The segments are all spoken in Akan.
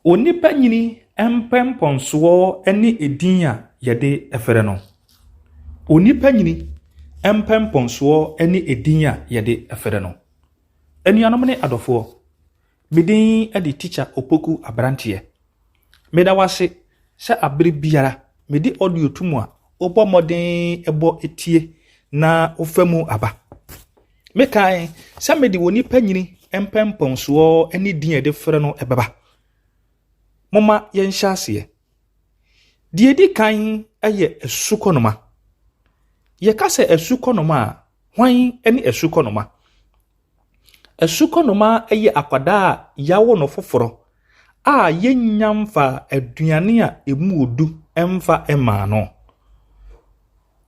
Onipa nyini mpɛnpɔnsoɔ ne edin a yɛde frɛ no. Onipa nyini mpɛnpɔnsoɔ ne edin a yɛde frɛ no. Anuanom ne adɔfoɔ, me din de Tikya Opoku Aberanteɛ. Meda wo ase sɛ abere biara mede audio to mu a wobɔ mmɔden bɔ tie na wofa mu aba. Mekae sɛ mede onipa nyini mpɛnpɔnsoɔ ne din a yɛde frɛ no bɛba. Momma yɛnhyɛ aseɛ. Deɛ ɛdi kan yɛ asukɔnoma. Yɛka sɛ asukɔnoma a, hwan ne asukɔnoma? Asukɔnoma yɛ akwadaa a yɛawo no foforɔ a yɛnnya mfaa aduane a ɛmu ɔdu mfa mmaa no.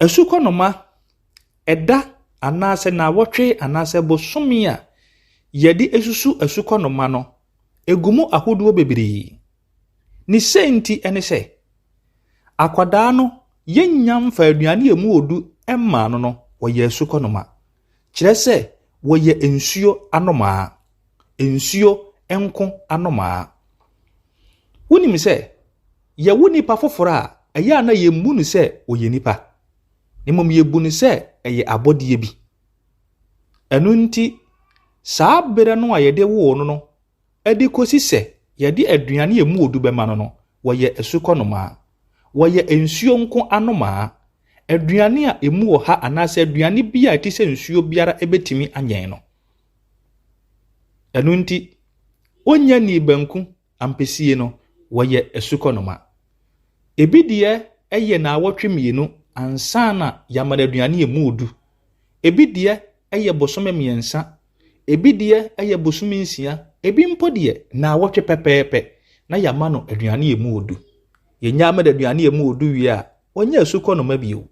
Asukɔnoma, ɛda anaasɛ nnawɔtwe anaasɛ bosome a yɛde susu asukɔnoma no, ɛgu mu ahodoɔ bebree. Ne sei nti ne sɛ, akwadaa no, yɛnnya mfaa aduane a ɛmu ɔdu mmaa no no, ɔyɛ asukɔnoma. Kyerɛ sɛ, wɔyɛ nsuo anomaa. Nsuo nko anomaa. Wonim sɛ, yɛwo nipa foforɔ a, ɛyɛ a na yɛmmu no sɛ ɔyɛ nipa. Na mmom yɛbu no sɛ ɛyɛ abɔdeɛ bi. Ɛno nti, saa berɛ no a yɛde woo no no, de kɔsi sɛ yɛde aduane a ɛmu odu bɛma no no, wɔyɛ asukɔnomaa. Wɔyɛ nsuo nko anomaa. Aduane a ɛmu wɔ ha anaasɛ aduane bi a ɛte sɛ nsuo biara bɛtumi anyɛn no. Ɛno nti, ɔnnya nnii banku ampesie no, wɔyɛ asukɔnoma. Ebi deɛ yɛ naawɔtwe mmienu ansa na yɛama no aduane a ɛmu du. Ebi deɛ yɛ bosome mmiɛnsa. Ebi deɛ yɛ bosome nsia. Ebi mpo deɛ naawɔtwe pɛpɛɛpɛ na yɛama no aduane a ɛmu du. Yɛnya ma no aduane a ɛmu du wie a, ɔnyɛ asukɔnoma bio.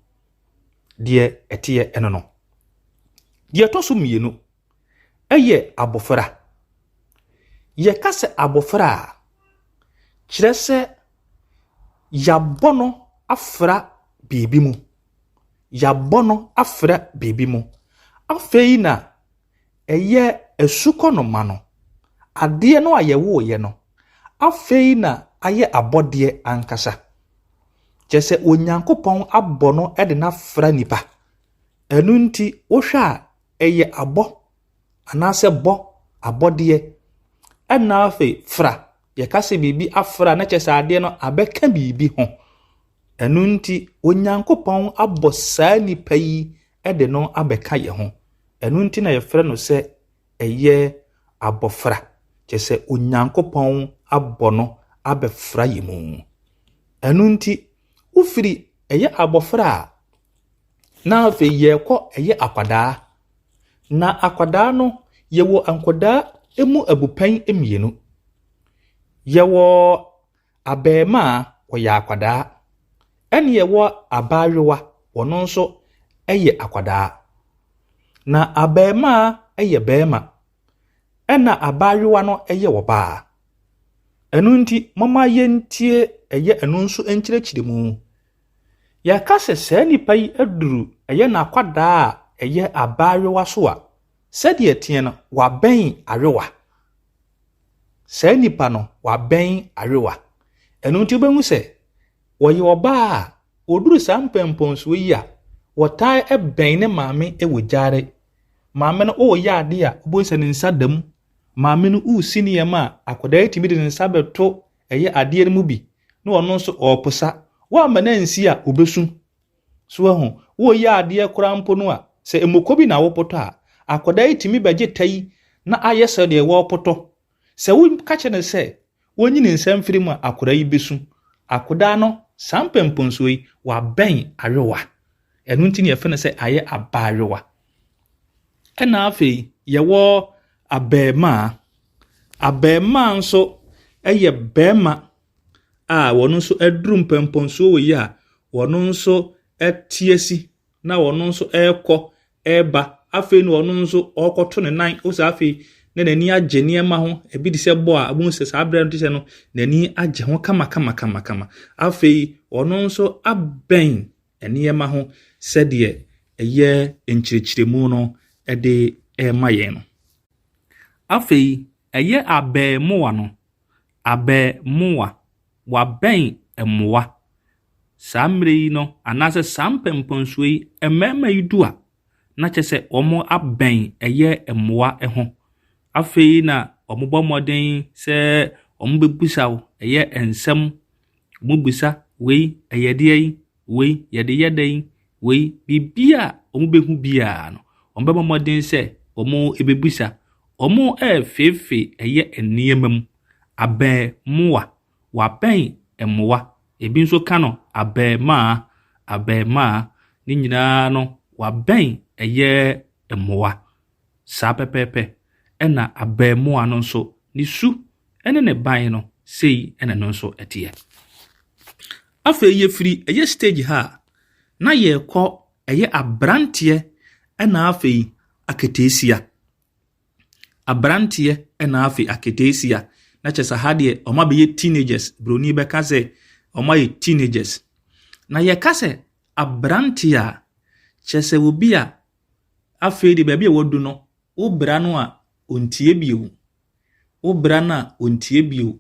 Deɛ ɛteɛ ɛno no. Deɛ ɛtɔ so mmienu yɛ abɔfra. Yɛka sɛ abɔfra a, kyerɛ sɛ yɛabɔ no afra biribi mu. Yɛabɔ no afra biribi mu. Afei na ɛyɛ asukɔnoma no, adeɛ no a yɛwoeɛ no, afei na ayɛ abɔdeɛ ankasa. Kyerɛ sɛ Onyankopɔn abɔ no de no afra nipa. Ɛno nti, wohwɛ a, ɛyɛ abɔ anaasɛ bɔ abɔdeɛ. Ɛna afei fra, yɛka sɛ biribi afra na kyerɛ sɛ adeɛ no abɛka biribi ho. Ɛno nti Onyankopɔn abɔ saa nipa yi de no abɛka yɛn ho. Ɛno nti na yɛfrɛ no sɛ ɛyɛ abɔfra. Kyerɛ sɛ Onyankopɔn abɔ no abɛfra yɛn mu. Ɛno nti wofiri ɛyɛ abɔfra a, na afei yɛrekɔ ɛyɛ akwadaa. Na akwadaa no, yɛwɔ nkwadaa mu abupɛn mmienu. Yɛwɔ abarimaa, ɔyɛ akwadaa. Ɛna yɛwɔ abaayewa, ɔno nso yɛ akwadaa. Na abarimaa yɛ barima, ɛna abaayewa no yɛ ɔbaa. Ɛno nti, momma yɛntie ɛyɛ ɛno nso nkyerɛkyerɛmu. Yɛka sɛ saa nipa yi aduru ɛyɛ n'akwadaa a ɛyɛ abaayewa so a, sɛdeɛ ɛteɛ no, wabɛn awewa. Saa nipa no, wabɛn awewa. Ɛno nti wobɛhu sɛ wɔyɛ ɔbaa a ɔduru saa mpɛnpɛnsoɔ yi a, wɔtaa bɛn ne maame wɔ gyaare. Maame no ɔreyɛ adeɛ a, wobɛhu sɛ ne nsa da mu. Maame no resi nneɛma a, akwadaa yi tumi de ne nsa bɛto ɛyɛ adeɛ no mu bi na ɔno nso ɔreposa. Woamma no ansi a, ɔbɛsu. So wahu? Woreyɛ adeɛ koraa mpo no a, sɛ mmoko bi na wopotɔ a, akwadaa yi tumi bɛgye ta yi na ayɛ sɛ deɛ wɔrepotɔ. Sɛ woka kyerɛ no sɛ ɔnyi ne nsa mfiri mu a, akwadaa yi bɛsu. Akwadaa no, saa mpɛnpɛnsoɔ yi, wabɛn awewa. Ɛno nti na yɛfrɛ no sɛ ayɛ abaayewa. Ɛna afei yɛwɔ abarimaa. Abarimaa nso yɛ barima a wɔn nso aduru mpɛnpɛnsoɔ wɔ yi a wɔn nso te asi na wɔn nso rekɔ reba. Afei na ɔno nso ɔrekɔto ne nan. Wohu sɛ afei na n'ani agye nneɛma ho. Ebi te sɛ bɔɔl a wobɛhu sɛ saa berɛ no te sɛ no n'ani agye ho kamakamakamakama. Afei ɔno nso abɛn nneɛma ho sɛdeɛ ɛyɛ nkyerɛkyerɛmu no de rema yɛn no. Afei ɛyɛ abarimaa no. Abɛɛmoa, wabɛn mmoa. Saa mmerɛ yi no, anaasɛ saa mpɛnpɛnsoɔ yi, mmarima yi du a, na kyerɛ sɛ wɔabɛn ɛyɛ mmoa ho. Afei na wɔbɔ mmɔden sɛ wɔbɛbisa wo ɛyɛ nsɛm. Wɔbisa wei ɛyɛ deɛn, wei yɛde yɛ dɛn, wei biribiara a wɔbɛhu biara no, wɔbɛbɔ mmɔden sɛ wɔbɛbisa. Wɔrefeefee ɛyɛ nneɛma mu. Abɛɛmoa, wabɛn mmoa. Ebi nso ka no abɛɛmaa, abɛɛmaa. Ne nyinaa no, wabɛn ɛyɛ mmoa. Saa pɛpɛɛpɛ na abɛɛmoa no nso ne su ne ne ban no, sei na ɛno nso teɛ. Afei yɛfiri ɛyɛ stage ha a, na yɛrekɔ ɛyɛ aberanteɛ ɛna afei aketeesia. Aberanteɛ ɛna afei aketeesia. Na kyerɛ sɛ ha deɛ wɔn abɛyɛ teenagers. Buroni bɛka sɛ wɔn ayɛ teenagers. Na yɛka sɛ aberanteɛ a, kyerɛ sɛ obi a afei de baabi a wadu no, wobra no a ɔntie bio. Wobra no a ɔntie bio.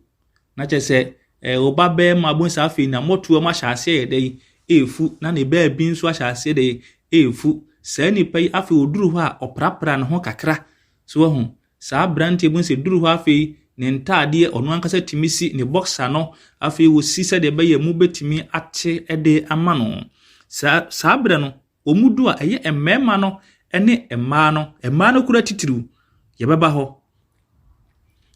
Na kyerɛ sɛ ɛɛ wo ba barima bohu sɛ afei n'ammɔtoam ahyɛ aseɛ yɛ dɛn ɛrefu na ne baabi nso ahyɛ aseɛ dɛn ɛrefu. Saa nipa yi afei ɔduru hɔ a ɔprapra ne ho kakra. So wahu? Saa aberanteɛ bohu sɛ duru hɔ afei ne ntaadeɛ ɔno ankasa tumi si ne boxer no afei ɔsi sɛdeɛ ɛbɛyɛ mu bɛtumi ate de ama no. Saa saa berɛ no wɔn du a ɛyɛ mmarima no ne mmaa no, mmaa no koraa titiriw, yɛbɛba hɔ.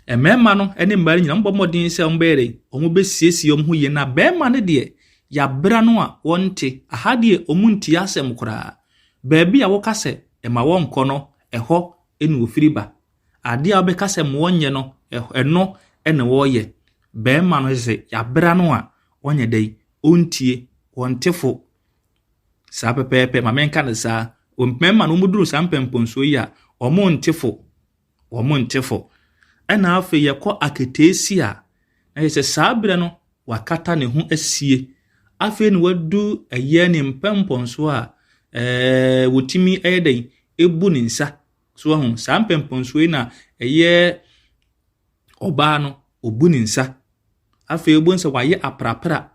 Mmarima no ne mmaa no nyinaa wɔbɔ mmɔden sɛ wɔbɛyɛ dɛ, wɔbɛsiesie wɔn ho yie. Na barima no deɛ, yɛabra no a wɔnte. Aha deɛ wɔntie asɛm koraa. Baabi a woka sɛ mma wɔnkɔ no, ɛhɔ na wɔfiri ba. Adeɛ a wobɛka sɛ ma wɔnyɛ no, ɛno na wɔreyɛ. Barima no sɛ yɛabra no a ɔnyɛ dɛn, ɔntie, ɔnte fo. Saa pɛpɛɛpɛ, ma menka no saa. Mmarima no wɔduru saa mpɛnpɛnsoɔ yi a, wɔnte fo. Wɔnte fo. Ɛna afei yɛkɔ aketeesia a, na kyerɛ sɛ saa berɛ no, wakata ne ho asie. Afei na wadu ɛyɛ ne mpɛnpɛnsoɔ a ɛɛ wɔtumi yɛ dɛn, ɛbu ne nsa. So wahu, saa mpɛnpɛnsoɔ yi na ɛyɛ ɔbaa no, ɔbu ne nsa. Afei wobɛhu sɛ wayɛ aprapra.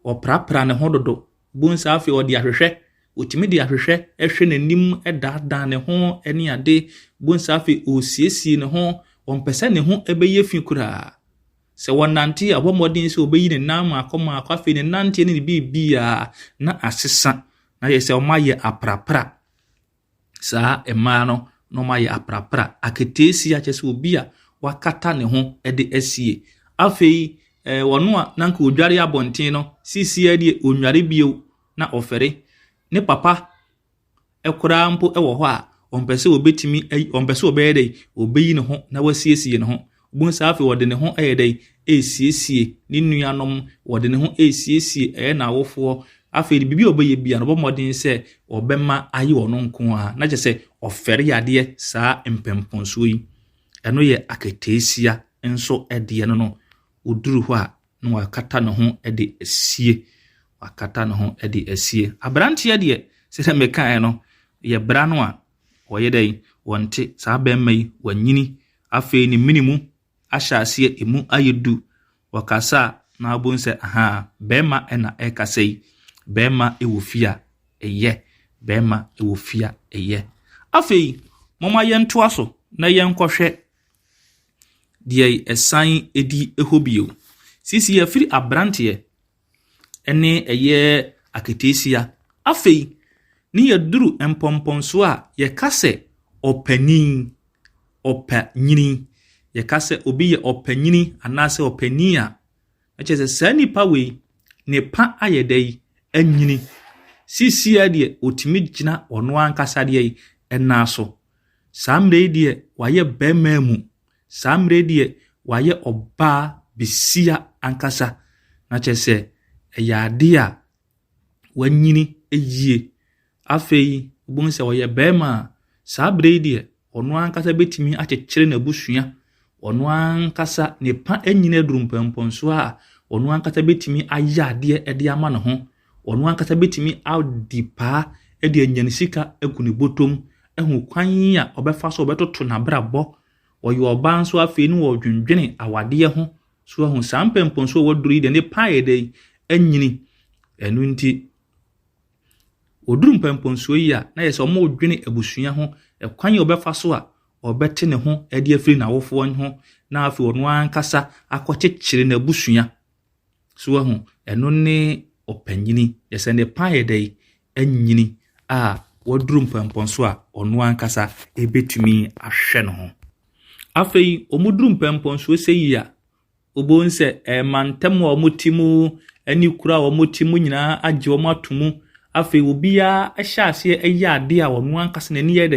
Ɔprapra ne ho dodo. Wobɛhu sɛ afei ɔde ahwehwɛ, ɔtumi de ahwehwɛ hwɛ n'anim daadaa ne ho ne ade. Wobɛhu sɛ afei ɔresiesie ne ho. Ɔmpɛ sɛ ne ho bɛyɛ fi koraa. Sɛ ɔnante a, ɔbɔ mmɔden sɛ ɔbɛyi ne nan mmaako mmaako. Afei ne nanteɛ ne ne biribiara na asesa. Na ayɛ sɛ wɔayɛ aprapra. Saa mmaa no na wɔayɛ aprapra. Aketeesia kyerɛ sɛ obi a wakata ne ho de asie. Afei ɛɛ ɔno a na anka ɔdware abɔnten no, seesei ara deɛ ɔnnware bio na ɔfɛre. Ne papa koraa mpo wɔ hɔ a, ɔmpɛ sɛ ɔbɛtumi ayi ɔmpɛ sɛ ɔbɛyɛ dɛ ɔbɛyi ne ho na wasiesie ne ho. Wobɛhu sɛ afei ɔde ne ho yɛ dɛn resiesie ne nuanom, ɔde ne ho resiesie ɛyɛ n'awofoɔ. Afei de biribi a ɔbɛyɛ biara no, ɔbɔ mmɔden sɛ ɔbɛma ayɛ ɔno nko ara. Na kyerɛ sɛ ɔfɛre adeɛ saa mpɛnpɛnsoɔ yi. Ɛno yɛ aketeesia nso deɛ no no. Ɔduru hɔ a, na wakata ne ho de asie. Wakata ne ho de asie. Aberanteɛ deɛ, sɛdeɛ mekaeɛ no, yɛbra no a, ɔyɛ dɛn? Ɔnte. Saa barima yi, wanyini. Afei ne mene mu ahyɛ aseɛ emu ayɛ du. Ɔkasa a, na wobɛhu sɛ ahaa, barima na ɛrekasa yi. Barima wɔ fie a, ɛyɛ. Barima wɔ fie a, ɛyɛ. Afei, momma yɛntoa so na yɛnkɔhwɛ deɛ ɛsan di hɔ bio. Sisi yɛafiri aberanteɛ ne ɛyɛ aketeesia. Afei ne yɛduru mpɔmpɔnsoɔ a yɛka sɛ ɔpanin, ɔpanyini. Yɛka sɛ obi yɛ ɔpanyini anaasɛ ɔpanin a, na kyerɛ sɛ saa nipa wei, ne pa ayɛ dɛ yi, anyini. Seesei deɛ ɔtumi gyina ɔno ankasa deɛ yi, nan so. Saa mmerɛ yi deɛ wayɛ barima mu. Saa mmerɛ yi deɛ wayɛ ɔbaa besia ankasa. Na kyerɛ sɛ ɛyɛ adeɛ a wanyini yie. Afei wobɛhu sɛ ɔyɛ barima a, saa berɛ yi deɛ ɔno ankasa bɛtumi akyekyere n'abusua. Ɔno ankasa ne pa anyini aduru mpɔmpɔnsoɔ a ɔno ankasa bɛtumi ayɛ adeɛ de ama ne ho. Ɔno ankasa bɛtumi adi paa de anya ne sika agu ne bɔtɔm ahu kwan a ɔbɛfa so ɔbɛtoto n'abrabɔ. Ɔyɛ ɔbaa nso afei na ɔredwendwene awadeɛ ho. So wahu saa mpɛmpɔnsoɔ a waduru yi deɛ ne pa ayɛ dɛn anyini. Ɛno nti wɔduru mpɛmpɔnsoɔ yi a na yɛ sɛ wɔredwene abusua ho, ɛkwan a wɔbɛfa so a ɔbɛte ne ho de afiri n'awofoɔ ho na afei ɔno ankasa akɔkyekyere n'abusua. So wahu, ɛno ne ɔpanyini. Yɛ sɛ ne pa ayɛ dɛn anyini a waduru mpɛmpɔnso a ɔno ankasa ɛbɛtumi ahwɛ ne ho. Afei wɔduru mpɛmpɔnsoɔ sɛ yi a, wobɛhu sɛ mantam a wɔte mu ne kuro a wɔte mu nyinaa agye wɔn ato mu. Afei obiara hyɛ aseɛ yɛ adeɛ a ɔno ankasa n'ani yɛ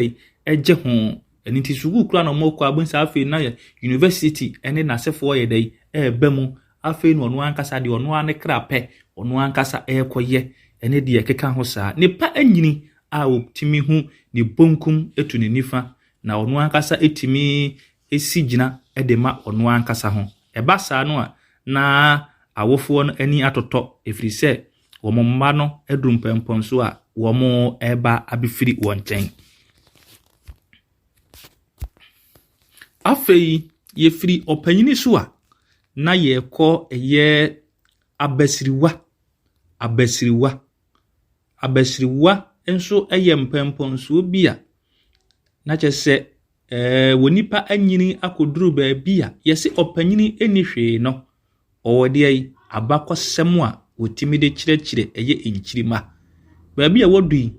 dɛn gye ho. Ɛno nti sukuu koraa na wɔkɔ a, wobɛhu sɛ afei na yɛ university ne n'asefoɔ yɛ dɛn ɛreba mu. Afei na ɔno ankasa deɛ ɔno ara ne kra pɛ, ɔno ankasa ɛrekɔyɛ ne deɛ ɛkeka ho saa. Nipa anyini a ɔtumi hu ne bonkum to ne nifa na ɔno ankasa tumi si gyina de ma ɔno ankasa ho. Ɛba saa no a, na awofoɔ no ani atotɔ ɛfiri sɛ wɔn mma no aduru mpɛmpɔnso a wɔreba abɛfiri wɔn nkyɛn. Afei yɛfiri ɔpanyini so a, na yɛrekɔ ɛyɛ abasiriwa. Abasiriwa. Abasiriwa nso yɛ mpɛmpɔnsoɔ bi a na kyerɛ sɛ wɔ nipa anyini akɔduru baabi a yɛse ɔpanyini nni hwee no, ɔwɔ deɛ yi abakɔsɛm a wɔtumi de kyerɛkyerɛ ɛyɛ nkyirimma. Baabi a wɔdu yi,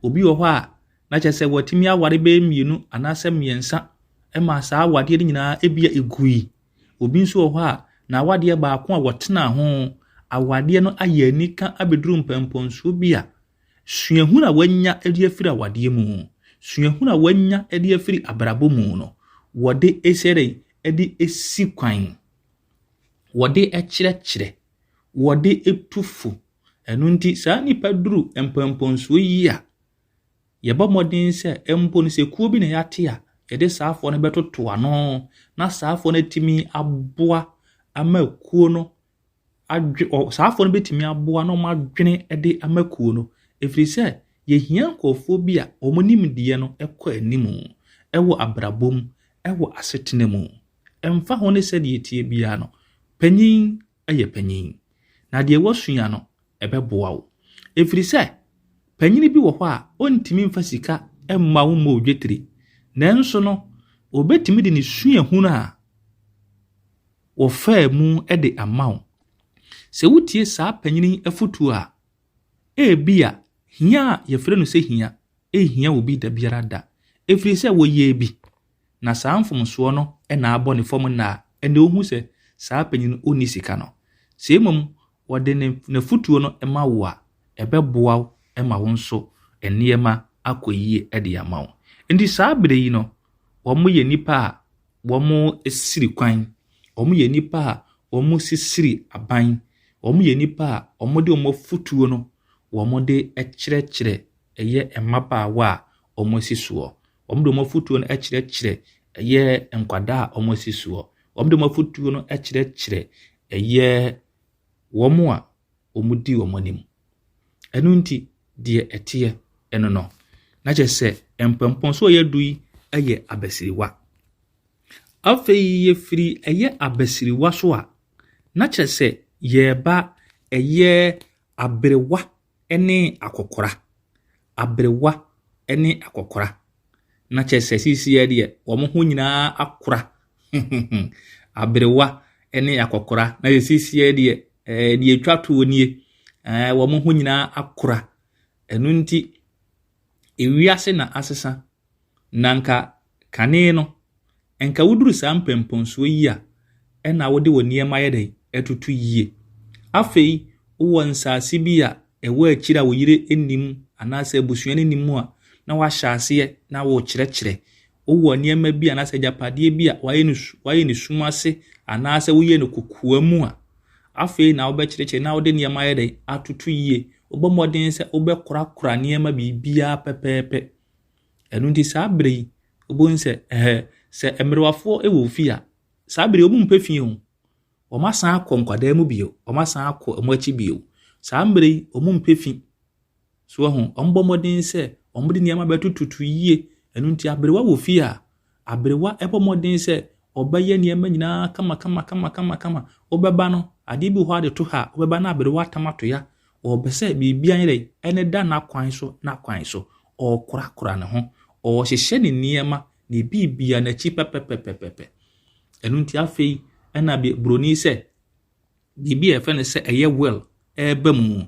obi wɔ hɔ a na kyerɛ sɛ wɔatumi aware bɛyɛ mmienu anaasɛ mmiɛnsa ma saa awadeɛ no nyinaa ebia egui. Obi nso wɔ hɔ a n'awadeɛ baako a wɔtena ho, awadeɛ no ayɛ anika abɛduru mpɛmpɔnsoɔ bi a suahunu a wanya de afiri awadeɛ mu, suahunu a wanya de afiri abrabɔ mu no, wɔde esi dɛn de esi kwan, wɔde kyerɛkyerɛ, wɔde tu fo. Ɛno nti saa nipa duru mpɛmpɔnsoɔ yi a, yɛbɔ mmɔden sɛ mpo no sɛ kuo bi na yɛate a, yɛde saafoɔ no bɛtoto ano na saafoɔ no atumi aboa ama kuo no adwe ɔ saafoɔ no bɛtumi aboa na wɔn adwene de ama kuo no. Ɛfiri sɛ yɛhia nkurɔfoɔ bi a wɔn nimdeɛ no kɔ anim wɔ abrabɔ mu, wɔ asetena mu. Ɛmfa ho ne sɛdeɛ ɛteɛ biara no, panyin yɛ panyin. Na deɛ wasua no, ɛbɛboa wo. Ɛfiri sɛ, panyin bi wɔ hɔ a ɔntumi mfa sika mma wo mmɔ wo dwetire. Nanso no, obɛtumi de ne suahunu a wɔfaa mu de ama wo. Sɛ wotie saa panyin afotuo a, ebia hia a yɛfrɛ no sɛ hia, ɛnhia obi da biara da. Ɛfiri sɛ wɔyɛɛ bi. Na saa mfomsoɔ no na abɔ ne fam nna a ɛnna ohu sɛ saa panyin no ɔnni sika no. Sɛ mmom wɔde ne n'afotuo no ma wo a, ɛbɛboa wo ma wo nso nneɛma akɔ yie de ama wo. Nti saa berɛ yi no, wɔyɛ nnipa a wɔsiri kwan, wɔyɛ nnipa a wɔsisiri aban, wɔyɛ nnipa a wɔde wɔn afotuo no wɔde kyerɛkyerɛ ɛyɛ mmabaawa a wɔasi soɔ. Wɔde wɔn afotuo no kyerɛkyerɛ ɛyɛ nkwadaa a wɔasi soɔ. Wɔde wɔn afotuo no kyerɛkyerɛ ɛyɛ wɔn a wɔdi wɔn anim. Ɛno nti, deɛ ɛteɛ ɛno no. Na kyerɛ sɛ mpɛmpɔnso a yɛadu yi yɛ abasiriwa. Afei yɛfiri ɛyɛ abasiriwa so a, na kyerɛ sɛ yɛreba ɛyɛ aberewa ne akɔkora. Aberewa ne akɔkora. Na kyerɛ sɛ seesei deɛ wɔn ho nyinaa akora. Aberewa ne akɔkora. Na kyerɛ seesei deɛ deɛ etwa toɔ nie. Wɔn ho nyinaa akora. Ɛno nti, ewiase na asesa. Na nka kane no, nka woduru saa mpɛmpɔnsoɔ yi a, ɛna wode wo nneɛma yɛ dɛn ɛtoto yie. Afei, wowɔ nsaase bi a ɛwɔ akyire a wo yere nnim anaasɛ abusua no nnim a, na wahyɛ aseɛ na worekyerɛkyerɛ. Wowɔ nneɛma bi anaasɛ agyapadeɛ bi a wayɛ no sum ase anaasɛ woyɛ no kokoa mu a, afei na wobɛkyerɛkyerɛ na wode nneɛma ayɛ dɛn atoto yie. Wobɔ mmɔden sɛ wobɛkorakora nneɛma biribiara pɛpɛɛpɛ. Ɛno nti saa berɛ yi, wobɛhu sɛ sɛ mmerewafoɔ wɔ fie a, saa berɛ yi wɔmpɛ fie o. Wɔasan akɔ nkwadaa mu bio. Wɔasan akɔ wɔn akyi bio. Saa mmerɛ yi, wɔmpɛ fi. So wɔho, wɔbɔ mmɔden sɛ wɔde nneɛma bɛtototo yie. Ɛno nti aberewa wɔ fie a, aberewa bɔ mmɔden sɛ Ɔbɛyɛ nneɛma nyinaa kama kama kama kama kama. Wobɛba no, adeɛ bi wɔ hɔ a de to ha a, wobɛba na aberewa atam ato ya. Ɔpɛ sɛ biribiara nyɛ dɛn? Ɛne da n'akwan so n'akwan so. Ɔrekorakora ne ho. Ɔrehyehyɛ ne nneɛma, ne biribiara n'akyi pɛpɛpɛpɛpɛ. Ɛno nti afei ɛna buroni sɛ biribi a yɛfrɛ no sɛ ɛyɛ will ɛreba mu.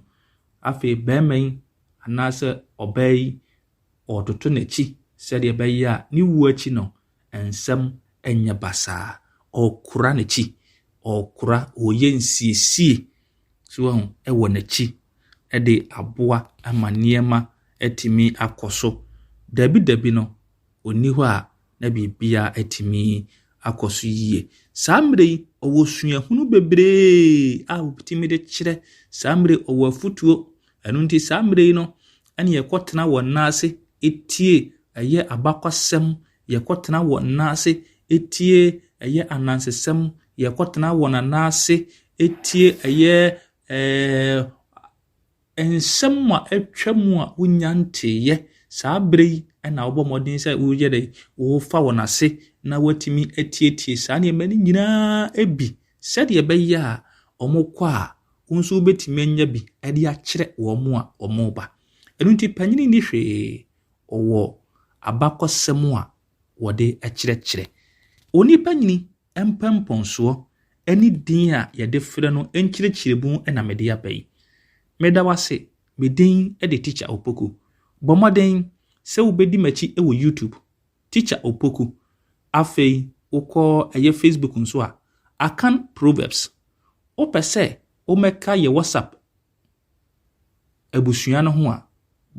Afei barima yi anaasɛ ɔbaa yi ɔretoto n'akyi sɛdeɛ ɛbɛyɛ a ne wuo akyi no nsɛm nyɛ basaa. Ɔrekora n'akyi, ɔrekora, ɔreyɛ nsiesie so wahu wɔ n'akyi de aboa ama nneɛma atumi akɔ so. Dabi dabi no, ɔnni hɔ a na biribiara atumi akɔ so yie. Saa mmerɛ yi, ɔwɔ suahunu bebree a ɔtumi de kyerɛ. Saa mmerɛ yi, ɔwɔ afotuo. Ɛno nti saa mmerɛ yi no, ɛna yɛkɔtena wɔn nan ase tie ɛyɛ abakɔsɛm, yɛkɔtena wɔn nan ase tie ɛyɛ anansesɛm, yɛkɔtena wɔn nan ase tie ɛyɛ ɛɛ nsɛm a atwa mu a wonnya nteeɛ. Saa berɛ yi na wobɔ mmɔden sɛ woyɛ dɛ wofa wɔn ase na woatumi atietie saa nneɛma no nyinaa bi sɛdeɛ ɛbɛyɛ a wɔkɔ a, wo nso wobɛtumi anya bi de akyerɛ wɔn a wɔreba. Ɛno nti panin nni hwee, ɔwɔ abakɔsɛm a wɔde kyerɛkyerɛ. Onipa nyini mpɛmpɔnsoɔ ne din a yɛde frɛ no nkyerɛkyerɛmu na mede aba yi. Meda wo ase. Me din de Teacher Opoku. Bɔ mmɔden sɛ wobɛdi m'akyi wɔ YouTube, Teacher Opoku. Afei wokɔ ɛyɛ Facebook nso a, Akan Proverbs. Wopɛ sɛ womɛka yɛ WhatsApp abusua no ho a,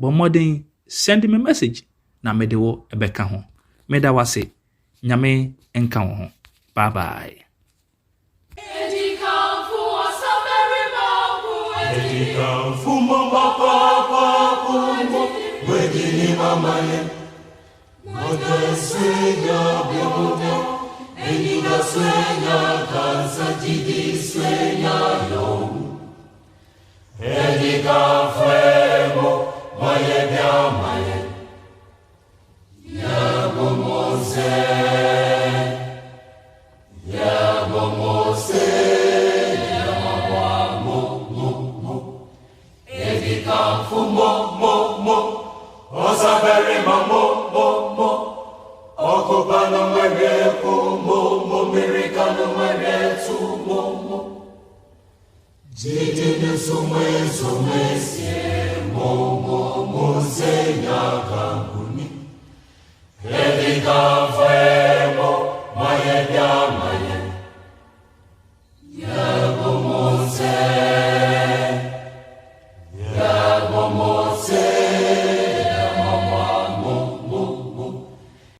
bɔ mmɔden send me message na mede wo bɛka ho. Meda wo ase. Nyame nka wo ho. Bye bye. Mo.